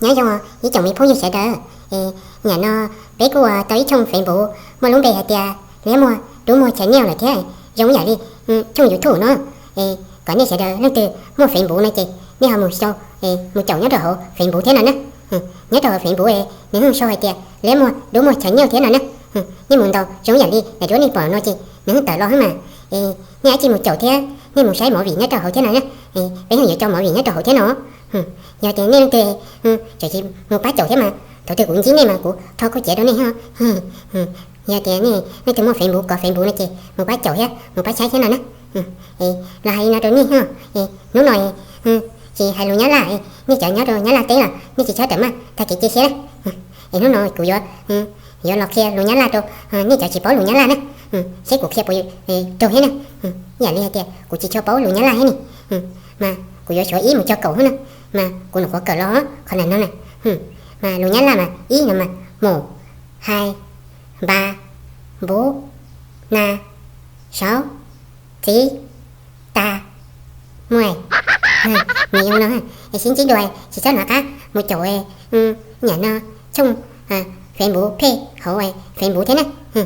Nyob zoo ib tsoom me phooj ywg sawv daws, es nim no peb kuj ua tau ib tshooj Facebook muaj lub npe hais tias Liab Muag Dub Muag Channel lawm thiab, zoo ib yam li tshooj YouTube no. Es kom nej sawv daws leej twg muaj Facebook no ces nej ho mus sau, mus caum nyob rau hauv Facebook thiab no na. Nyob rau hauv Facebook es nws sau hais tias Liab Muag Dub Muag Channel thiab no na. Nej mus ntaus zoo ib yam li daim duab nej pom no ces nws tawm los xwb mas. Es nej cia li mus caum thiab nej mus saib movie nyob rau hauv thiab no na. Peb yeej yuav tso movie nyob rau hauv thiab no. Yog tias nej leej twg tseem tsis mus pab caum thiab mas thaum twg kuv ntsib nej mas kuv tho kuj cev rau nej thiab. Yog tias nej leej twg muaj Facebook, kov Facebook no ces mus pab caum thiab mus pab saib thiab no na. Los hais li no rau nej thiab, hnub no tsis hais lus Nyab Laj, nej cov nyob rau Nyab Laj teb los nej tsis txhob rawm maj tag kev cia siab lawm. Es hnub no kuv yuav, yuav los qhia lus Nyab Laj rau nej cov tsis paub lus Nyab Laj na, seb kuv qhia puas raug thiab na. Ib yam li hais tias kuv tsis tshua paub lus Nyab Laj thiab ni, mas kuv yuav suav ib mus txog kaum xwb na, mas kuv nyuam qhuav kawm los qhov no na. Mas lus Nyab Laj mas ib no mas mus, hais, npas, npus, nas, saub, txiv, tas, muaj. Nws zoo no, es sib ntsib dua tsis txhob hnov qab mus caum nim no tshooj Facebook page hauv Facebook thiab na.